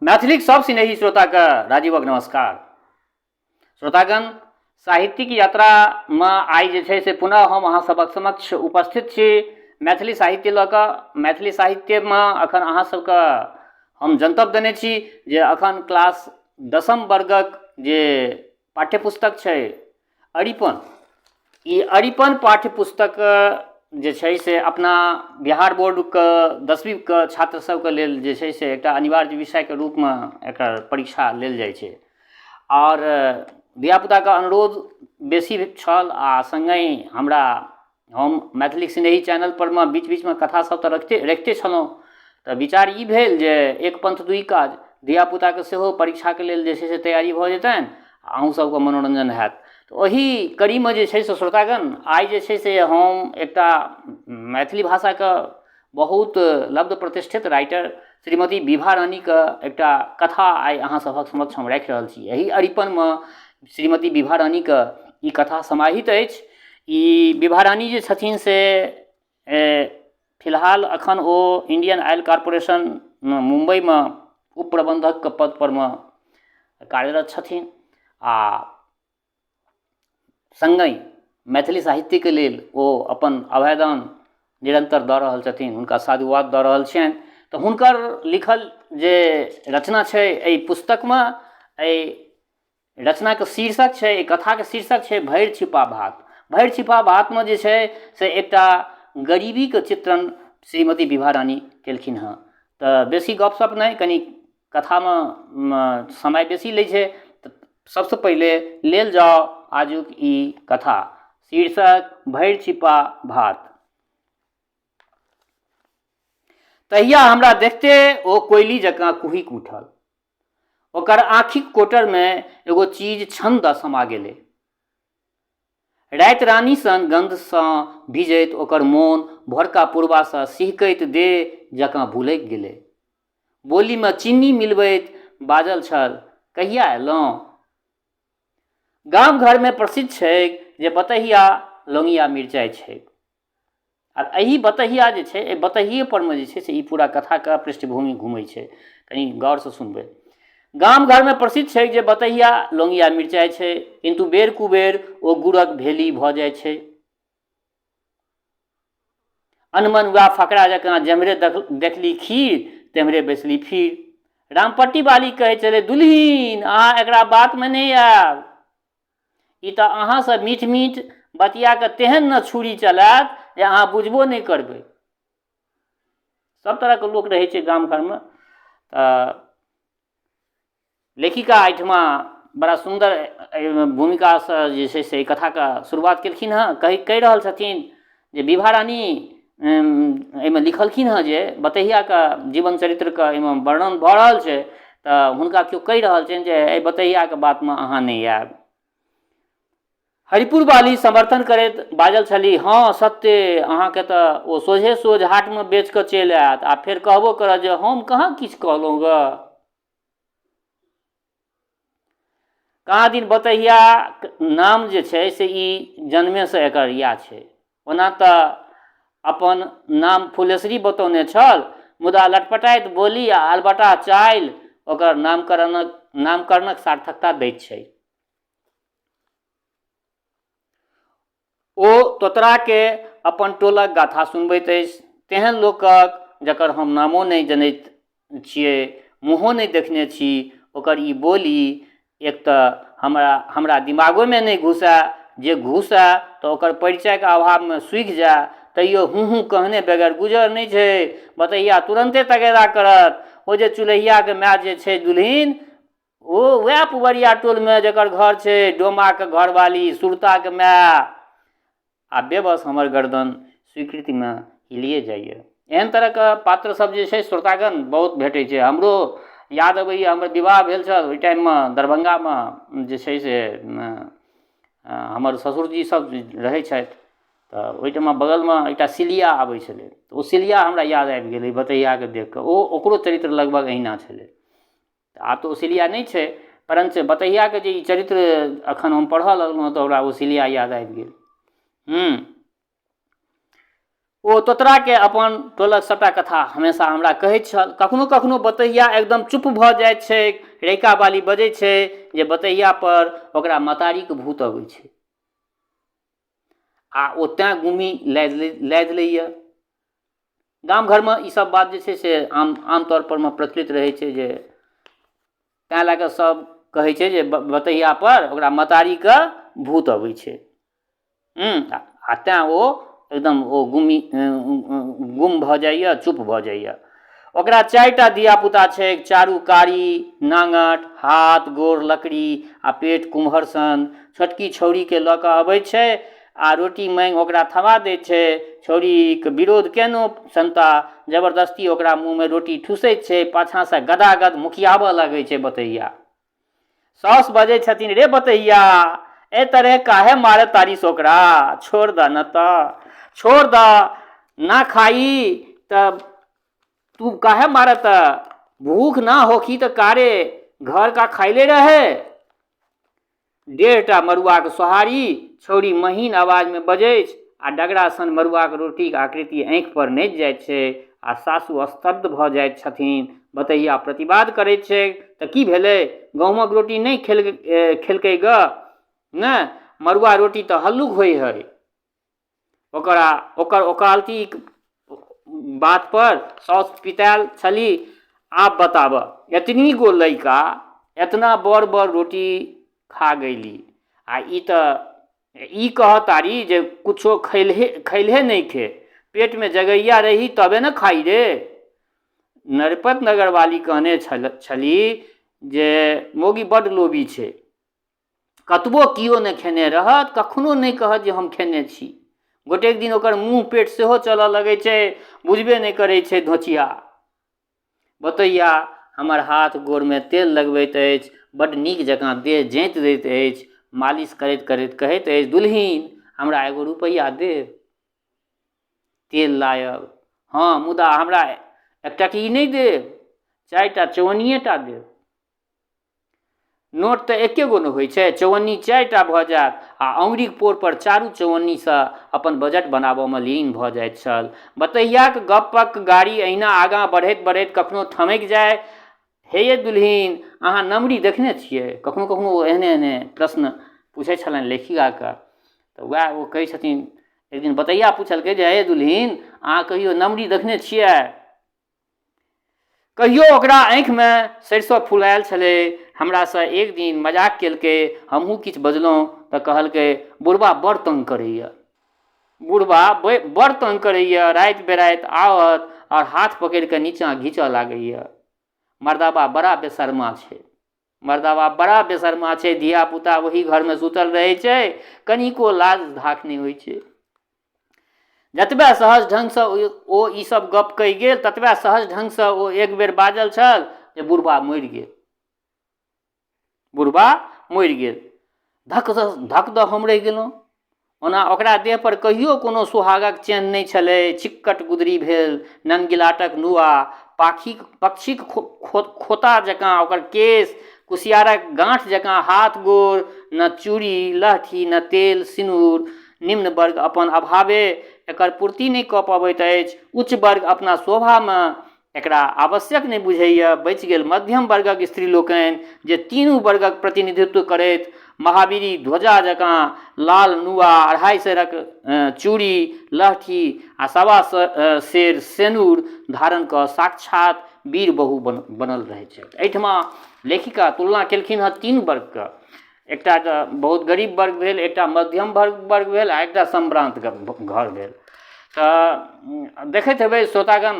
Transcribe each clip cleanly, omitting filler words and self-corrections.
मैथिलीक सब स्नेही श्रोताके राजीवक नमस्कार। श्रोतागण, साहित्यिक यात्रामे आइ जे छै से पुनः हम अहाँ सबक समक्ष उपस्थित छी मैथिली साहित्य लऽ कऽ। मैथिली साहित्यमे अखन अहाँ सबके हम जनतब देने छी जे अखन क्लास दसम वर्गक जे पाठ्यपुस्तक छै अरिपन, ई अरिपन पाठ्यपुस्तक जे छै से अपना बिहार बोर्डके दसवींके छात्र सबके लेल जे छै से एकटा अनिवार्य विषयके रूपमे एकर परीक्षा लेल जाइ छै। आओर धियापुताके अनुरोध बेसी छल आ सङ्गहि हमरा हम मैथिलीक स्नेही चैनलपर मे बीच बीचमे कथा सब तऽ रखिते रखिते छलहुँ, तऽ विचार ई भेल जे एक पन्थ दुइ काज, धियापुताके सेहो परीक्षाके लेल जे छै से तैयारी भऽ जेतनि आ अहूँ सबके मनोरञ्जन हैत। तऽ ओही कड़ीमे जे छै से श्रोतागण आइ जे छै से हम एकटा मैथिली भाषाके बहुत लब्ध प्रतिष्ठित राइटर श्रीमती विभा रानीके एकटा कथा आइ अहाँ सभक समक्ष हम राखि रहल छी। एहि अरिपनमे श्रीमती विभा रानीके ई कथा समाहित अछि। ई विभा रानी जे छथिन से फिलहाल अखन ओ इंडियन ऑयल कॉरपोरेशन मुम्बईमे उप प्रबन्धकके पदपर मे कार्यरत छथिन आ सङ्गहि मैथिली साहित्यके लेल ओ अपन अभयदान निरन्तर दऽ रहल छथिन, हुनका साधुवाद दऽ रहल छियनि। तऽ हुनकर लिखल जे रचना छै एहि पुस्तकमे, एहि रचनाके शीर्षक छै, एहि कथाके शीर्षक छै भरि छिपा भात। भरि छिपा भातमे जे छै से एकटा गरीबीके चित्रण श्रीमती विभा रानी केलखिन हँ। तऽ बेसी गपशप नहि, कनि कथामे समय बेसी लै छै, तऽ सबसँ पहिले लेल जाउ आजुक ई कथा, शीर्षक भरि छिपा भात। तहिया हमरा देखते ओ कोयली जकाँ कुहकि उठल। ओकर आँखिक कोटरमे एगो चीज छन दऽ समा गेलै। राति रानी सन गन्धसँ भिजैत ओकर मोन भोरका पुरबासँ सिहकैत देह जकाँ भुलकि गेलै। बोलीमे चीनी मिलबैत बाजल छल, कहिया अयलहुँ? गाम घरमे प्रसिद्ध छैक जे बतहिया लौंगिया मिरचाइ छैक। आ एहि बतहिया जे छै, एहि बतहिए परमे जे छै से ई पूरा कथाके पृष्ठभूमि घुमै छै। कनि गौरसँ सुनबै। गाम घरमे प्रसिद्ध छै जे बतहिया लौंगिया मिरचाइ छै, किन्तु बेर कुबेर ओ गुड़क भेली भऽ जाइ छै। अनमन वएह फकरा जकाँ जेम्हरे देखली खीर तेम्हरे बैसली फिर। रामपट्टी बाली कहै छलै, दुलहिन अहाँ एकरा बातमे नहि आयब, ई तऽ अहाँसँ मीठ मीठ बतिया कऽ तेहन ने छुरी चलायत जे अहाँ बुझबो नहि करबै। सब तरहके लोक रहै छै गाम घरमे। तऽ लेखिका एहिठमा बड़ा सुन्दर एहिमे भूमिकासँ जे छै से एहि कथाके शुरुआत केलखिन हँ। कहि कहि रहल छथिन जे विभा रानी एहिमे लिखलखिन हँ जे बतहियाके जीवन चरित्रके एहिमे वर्णन भऽ रहल छै, तऽ हुनका केओ कहि रहल छनि जे एहि बतहियाके बातमे अहाँ नहि आयब। हरिपुर बाली समर्थन करैत बाजल छली, हँ सत्ते, अहाँके तऽ ओ सोझे सोझ हाटमे बेच कऽ चलि आयत आ फेर कहबो करत जे हम कहाँ किछु कहलहुँ गऽ। कहाँ दिन बतहिया नाम जे छै से ई जन्मेसँ एकर इएह छै। ओना तऽ अपन नाम फुलेसरी बतौने छल, मुदा लटपटाइत बोली आ अलबटा चालि ओकर नामकरणक सार्थकता दैत छै। ओ तोतराके अपन टोलक गाथा सुनबैत अछि। तेहन लोकक जकर हम नामो नहि जनैत छियै, मुँहो नहि देखने छी, ओकर ई बोली एक तऽ हमरा हमरा दिमागोमे नहि घुसए, जे घुसए तऽ ओकर परिचयके अभावमे सूखि जाए, तैयो हूँ हूँ कहने बगैर गुजर नहि छै। बतहिया तुरन्ते तगेदा करत। ओ जे चुल्हियाके माय जे छै दुलहिन, ओ वएह पुबरिया टोलमे जकर घर छै, डोमाके घरवाली, सुरताके माय। आ बेबस हमर गर्दन स्वीकृतिमे हिलिए जाइए। एहन तरहके पात्र सब जे छै श्रोतागण बहुत भेटै छै। हमरो याद अबैए, हमर विवाह भेल छल ओहि टाइममे दरभंगामे जे छै से हमर ससुरजी सब रहै छथि, तऽ ओहिठमा बगलमे एकटा सिलिया आबै छलै, तऽ ओ सिलिया हमरा याद आबि गेलै बतहियाके देखि कऽ। ओ ओकरो चरित्र लगभग अहिना छलै। आब तऽ ओ सिलिया नहि छै, परञ्च बतहियाके जे ई चरित्र एखन हम पढ़ऽ लगलहुँ तऽ हमरा ओ सिलिया याद आबि गेल। ओ तोतराके अपन टोलक सभटा कथा हमेशा हमरा कहैत छल। कखनो कखनो बतहिया एकदम चुप भऽ जाइत छैक। रैकावाली बजैत छै जे बतहिया पर ओकरा मतारीके भूत अबै छै आ ओ तैँ गुमी लादि लादि लैए। गाम घरमे ईसभ बात जे छै से आम आमतौर परमे प्रचलित रहै छै जे तैँ लए कऽ सभ कहै छै जे बतहिया पर ओकरा मतारीके भूत अबै छै। आ तैँ ओ एकदम ओ गुमी गुम भऽ जाइए, चुप भऽ जाइए। ओकरा 4टा धियापुता छैक, चारू कारी, नाङट, हाथ गोर लकड़ी आ पेट कुम्हर सन। छोटकी छौड़ीके लऽ कऽ अबै छै आ रोटी माँगि ओकरा थमा दैत छै। छौड़ीक विरोध केनो सन्ता जबरदस्ती ओकरा मुँहमे रोटी ठुसैत छै। पाछाँसँ गदागद मुखियाबऽ लगै छै बतहिया। साउस बजै छथिन, रे बतहिया, एहि तरहे काहे मारे तारीस ओकरा? छोड़ दऽ न तऽ, छोड़ दऽ ना खाई तऽ तू काहे मारे? तऽ भूख ना होखी तऽ कारे घर का खाइले रहे? 1.5टा मड़ुआक सोहारी, छौड़ी महीन आवाजमे बजैछ आ डगरा सन मड़ुआक रोटीक आकृति आँखि पर नाचि जाइत छै आ सासु स्तब्ध भऽ जाइत छथिन। बतहिया प्रतिवाद करैत छैक, तऽ की भेलै? गहूमक रोटी नहि खेलकै गऽ ने? मड़ुआ रोटी तऽ हल्लुक होइ हइ। ओकरा ओकर ओकालतीक बात पर साउस पितायल छली, आब बताबऽ, एतनी गो लड़िका एतना बड़ बड़ रोटी खा गईली आ ई तऽ ई कह तारी जे कुछो खैलहे खैलहे नहि खे, पेटमे जगैया रही तबे ने खाई रे। नरपत नगरवाली कहने छली जे मौगी बड्ड लोभी छै, कतबो किओ नहि खेने रहत कखनो नहि कहत जे हम खेने छी। गोटेक दिन ओकर मुँह पेट सेहो चलऽ लगै छै, बुझबे नहि करै छै धोचिया। बतैया हमर हाथ गोरमे तेल लगबैत अछि, बड्ड नीक जकाँ देह जाँति दैत अछि, मालिश करैत करैत कहैत अछि, दुलहिन हमरा एगो रुपैआ देब, तेल लायब। हँ, मुदा हमरा एकटा ई नहि देब, 4टा चौअन्निएटा देब। नोट तऽ एके गो ने होइ छै, चौअन्नी 4टा भऽ जायत आ अङ्गुरीक पोरपर चारू चौअन्नीसँ अपन बजट बनाबऽमे लीन भऽ जाइत छल। बतहियाक गप्पक गाड़ी एहिना आगाँ बढ़ैत बढ़ैत कखनो थमकि जाय, हे यै दुलहिन, अहाँ नमरी देखने छियै? कखनो कखनो ओ एहने एहने प्रश्न पूछै छलनि लेखिकाके। तऽ वएह ओ कहै छथिन, एक दिन बतहिया पुछलकै जे हे दुलहिन, अहाँ कहियो नमरी देखने छियै? कहियो ओकरा आँखिमे सरिसो फुलायल छलै। हमरासँ एक दिन मजाक केलकै, हमहूँ किछु बजलहुँ तऽ कहलकै, बुढ़बा बड़ तंग करैए, बुढ़बा बड़ तंग करैए, राति बिराति आओत आओर हाथ पकड़िकऽ नीचाँ घीचऽ लागैए। मरदाबा बड़ा बेशर्मा छै, मरदाबा बड़ा बेशर्मा छै, धियापुता ओही घरमे सुतल रहै छै, कनिको लाज धाख नहि होइ छै। जतबे सहज ढङ्गसँ ओ ईसभ गप कहि गेल ततबे सहज ढङ्गसँ ओ एक बेर बाजल छल जे बुढ़बा मरि गेल, बुढ़बा मरि गेल। धक दऽ धक दऽ हम रहि गेलहुँ। ओना ओकरा देहपर कहियो कोनो सुहागक चेन्ह नहि छलै। चिक्कट गुदरी भेल ननगिलाटक नुआ, पाखीक पक्षीक खोता जकाँ ओकर केश, कुसियारक गाँठ जकाँ हाथ गोर, न चूड़ी लहठी न तेल सिनूर। निम्न वर्ग अपन अभावे एकर पूर्ति नहि कऽ पबैत अछि, उच्च वर्ग अपना शोभामे एकरा आवश्यक नहि बुझैए। बचि गेल मध्यम वर्गक स्त्री लोकनि जे तीनू वर्गक प्रतिनिधित्व करैत महावीरी ध्वजा जकाँ लाल नुआ, 2.5 सेरक चूड़ी लहठी आ 1.25 सेर सेनुर धारण कऽ साक्षात वीर बहु बनल रहैत छथि। एहिठमा लेखिका तुलना केलखिन हँ तीन वर्गके, एकटा तऽ बहुत गरीब वर्ग भेल, एकटा मध्यम वर्ग भेल आ एकटा सम्भ्रान्त घर भेल। तऽ देखैत हेबै श्रोतागण,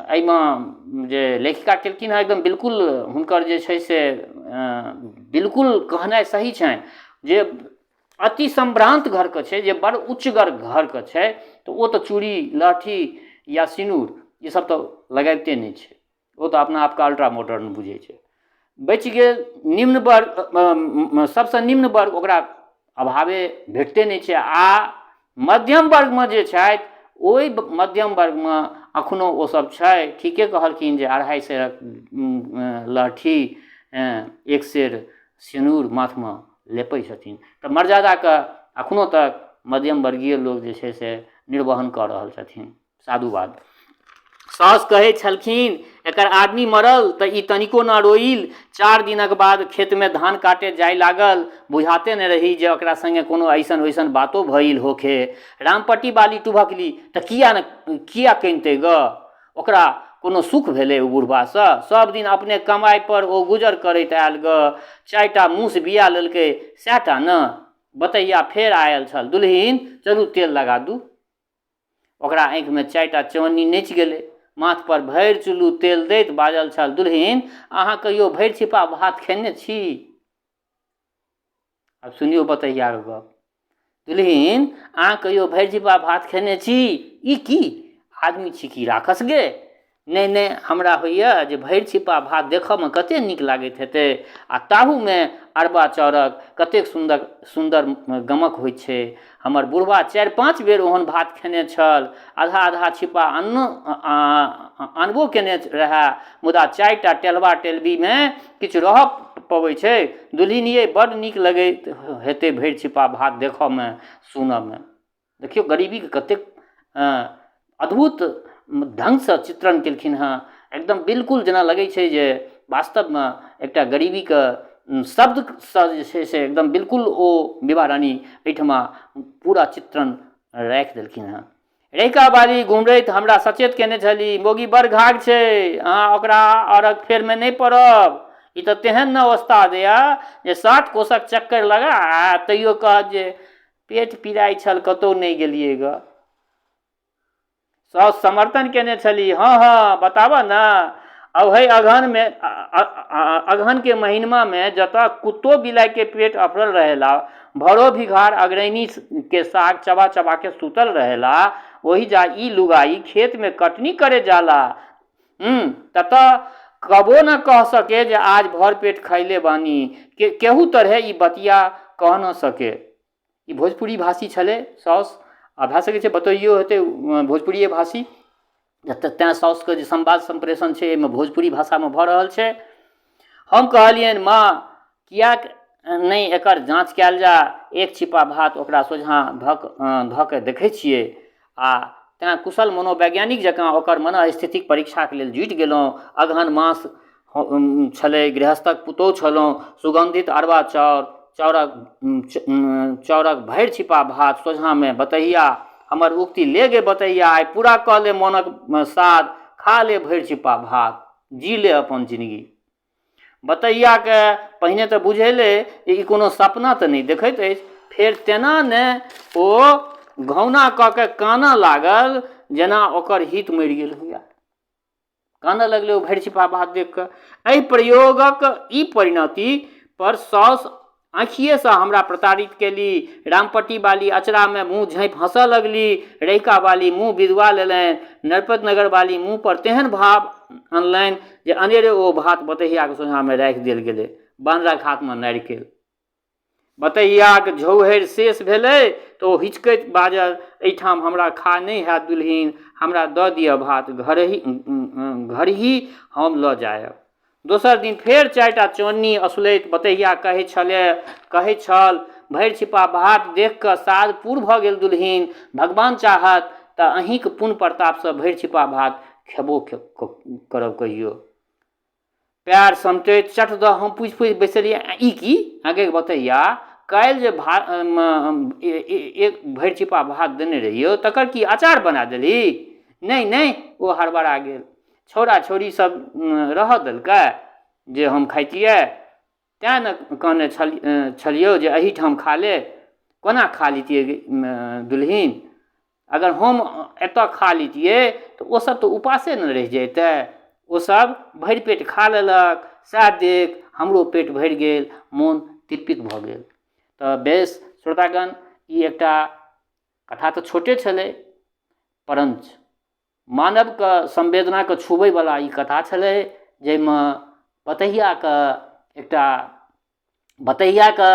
एहिमे जे लेखिका केलखिन हँ एकदम बिल्कुल हुनकर जे छै से बिल्कुल कहनाइ सही छनि जे अति सम्भ्रान्त घरके छै, जे बड़ उच्चगर घरके छै, तऽ ओ तऽ चूड़ी लहठी या सिनूर ईसब तऽ लगाबिते नहि छै, ओ तऽ अपना आपके अल्ट्रा मॉडर्न बुझै छै। बचि गेल निम्न वर्ग, सबसँ निम्न वर्ग, ओकरा अभावे भेटते नहि छै। आ मध्यम वर्गमे जे छथि ओहि मध्यम वर्गमे एखनो ओसब छै। ठीके कहलखिन जे 2.5 सेरक लहठी, 1 सेर सिनूर माथमे लेपै छथिन, तऽ मर्यादाके एखनो तक मध्यम वर्गीय लोक जे छै से निर्वहन कऽ रहल छथिन। साधुवाद। साउस कहै छलखिन, एकर आदमी मरल तऽ ई तनिको न रोइल। 4 दिनक बाद खेतमे धान काटे जाय लागल। बुझाते ने रही जे ओकरा संगे कोनो ऐसन वैसन बातो भइल होखे। रामपट्टी बाली टुभकली, तऽ किया ने किया कनितै गऽ? ओकरा कोनो सुख भेलै ओ बुढ़बासँ? सब दिन अपने कमाइ पर ओ गुजर करैत आयल गऽ। 4टा मूस बिया लेलकै सएह टा ने। बतैया फेर आयल छल, दुलहिन चलू तेल लगा दू। ओकरा आँखिमे 4टा चौनी नाचि गेलै। माथपर भरि चुल्लू तेल दैत बाजल छल, दुलहिन अहाँ कहियो भरि छिपा भात खेने छी? आब सुनियौ बतैयाके गप। दुलहिन अहाँ कहियो भरि छिपा भात खेने छी? ई की आदमी छी की राखस गे? नहि नहि, हमरा होइए जे भरि छिपा भात देखऽमे कतेक नीक लागैत हेतै आ ताहूमे अरबा चाउरक कतेक सुन्दर सुन्दर गमक होइ छै। हमर बुढ़बा 4-5 बेर ओहन भात खेने छल। आधा आधा छिपा अन्न अनबो केने रहए, मुदा 4टा टेलबा टेलबीमे किछु रहऽ पबै छै? दुलहिन यै, बड्ड नीक लगैत हेतै भरि छिपा भात देखऽमे सुनऽमे। देखियौ गरीबीके कतेक अद्भुत ढङ्गसँ चित्रण केलखिन हेँ। एकदम बिल्कुल जेना लगै छै जे वास्तवमे एकटा गरीबीके शब्दसँ जे छै से एकदम बिल्कुल ओ विभा रानी एहिठमा पूरा चित्रण राखि देलखिन हेँ। रहिका बाली घुमरैत हमरा सचेत केने छली, मौगी बड़ घाघ छै, अहाँ ओकरा औरक फेरमे नहि पड़ब। ई तऽ तेहन ने ओस्ताद यए जे 7 कोसक चक्कर लगा आ तैयो कहत जे पेट पीड़ाइ छल, कतहु नहि गेलियै गऽ। साउस समर्थन केने छली, हँ हँ बताबऽ ने। अवहै अगहनमे अगहनके महीनमामे जतऽ कुत्तो बिलाइके पेट अफरल रहेला, भरो भिघार अगरैनीके साग चबा चबाके सुतल रहेला, ओहि जा ई लुगाई खेतमे कटनी करे जाला। ततऽ कबो न कह सके जे आज भर पेट खैले बानी। केहू तरहे ई बतिया कह न सके। ई भोजपुरी भाषी छलै साउस, आ भए सकै छै बतोहियो हेतै भोजपुरिये भाषी, तैँ साउसके जे संवाद सम्प्रेषण छै एहिमे भोजपुरी भाषामे भऽ रहल छै। हम कहलियनि, माँ किएक नहि एकर जाँच कयल जाय? एक छिपा भात ओकरा सोझाँ धऽ कऽ देखै छियै। आ तैँ कुशल मनोवैज्ञानिक जकाँ ओकर मनःस्थितिक परीक्षाक लेल जुटि गेलहुँ। अगहन मास छलै, गृहस्थक पुतोहु छलहुँ। सुगन्धित अरबा चाउर चाउरक चाउरक भरि छिपा भात सोझाँमे बतहिया। हमर उक्ति, ले गे बतहिया, आइ पूरा कऽ ले मोनक साध, खा ले भरि छिपा भात, जी ले अपन जिनगी। बतहियाके पहिने तऽ बुझेलै जे ई कोनो सपना तऽ नहि देखैत अछि। फेर तेना ने ओ घौना कऽ के कानऽ लागल जेना ओकर हित मरि गेल हुए। कानऽ लगलै ओ भरि छिपा भात देख कऽ। एहि प्रयोगक ई परिणति पर साउस आँखिएसँ हमरा प्रताड़ित केली। रामपट्टी बाली अचरामे मुँह झाँपि हँसऽ लगली। रहिका बाली मुँह बिदुआ लेलनि। नरपत नगर बाली मुँह पर तेहन भाव अनलनि जे अनेरे ओ भात बतहियाके सोझाँमे राखि देल गेलै। बानरक हाथमे नारिकेल। बतहियाक झौहरि शेष भेलै तऽ ओ हिचकैत बाजल, एहिठाम हमरा खा नहि हैत दुलहिन, हमरा दऽ दिअ भात, घरही घरही हम लऽ जायब। दोसर दिन फेर 4टा चौन्नी असुलैत बतहिया कहै छल, भरि छिपा भात देख कऽ साध पूर भऽ गेल दुलहिन, भगवान चाहत तऽ अहीँक पुण्य प्रतापसँ भरि छिपा भात खेबो करब कहियो। पएर समटैत चट दऽ हम पूछि पूछि बैसलियै, ई की आगे बतैया, काल्हि जे भा एक भरि छिपा भात देने रहियौ तकर की अचार बना देलही? नहि नहि, ओ हड़बड़ा गेल। छौड़ा छौड़ी सब रहऽ देलकै जे हम खाइतियै? तेँ ने कहने छलियौ जे एहिठाम खा ले। कोना खा लितियै दुलहिन? अगर हम एतऽ खा लितियै तऽ ओसभ तऽ उपासे ने रहि जैतै। ओसभ भरि पेट खा लेलक, सएह देख हमरो पेट भरि गेल, मोन तृप्त भऽ गेल। तऽ बेस श्रोतागण, ई एकटा कथा तऽ छोटे छलै, परञ्च मानवके संवेदनाके छुबैवला ई कथा छलै, जाहिमे बतहियाके एकटा बतहियाके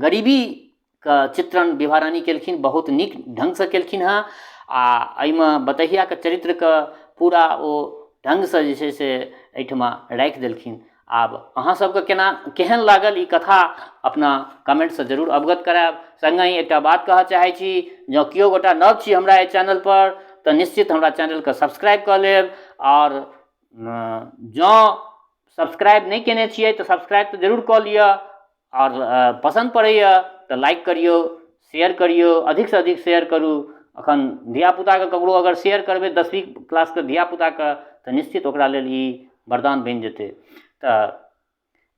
गरीबीके चित्रण विभा रानी केलखिन, बहुत नीक ढङ्गसँ केलखिन हेँ। आ एहिमे बतहियाके चरित्रके पूरा ओ ढङ्गसँ जे छै से एहिठमा राखि देलखिन। आब अहाँ सबके केना केहन लागल ई कथा अपना कमेन्टसँ जरूर अवगत करायब। सङ्गहि एकटा बात कहऽ चाहै छी, जँ केओ गोटा नव छी हमरा एहि चैनलपर तऽ निश्चित हमरा चैनलके सब्सक्राइब कऽ लेब आओर जँ सब्सक्राइब नहि केने छियै तऽ सब्सक्राइब तऽ जरूर कऽ लिअ आओर पसन्द पड़ैए तऽ लाइक करियौ शेयर करियौ अधिकसँ अधिक शेयर करू एखन धियापुताके ककरो अगर शेयर करबै दसवीं क्लासके धियापुताके तऽ निश्चित ओकरा लेल ई वरदान बनि जेतै तऽ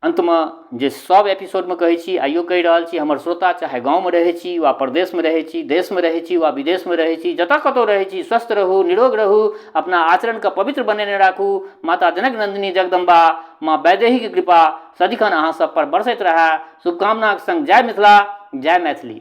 अन्तमे जे सभ एपिसोडमे कहै छी आइयो कहि रहल छी हमर श्रोता चाहे गाँवमे रहै छी वा परदेशमे रहै छी देशमे रहै छी वा विदेशमे रहै छी जतऽ कतौ रहै छी स्वस्थ रहू निरोग रहू अपना आचरणके पवित्र बनेने राखू माता जनक नन्दिनी जगदम्बा माँ वैदेहीके कृपा सदिखन अहाँ सब पर बरसैत रहए शुभकामनाक संग जय मिथिला जय मैथिली।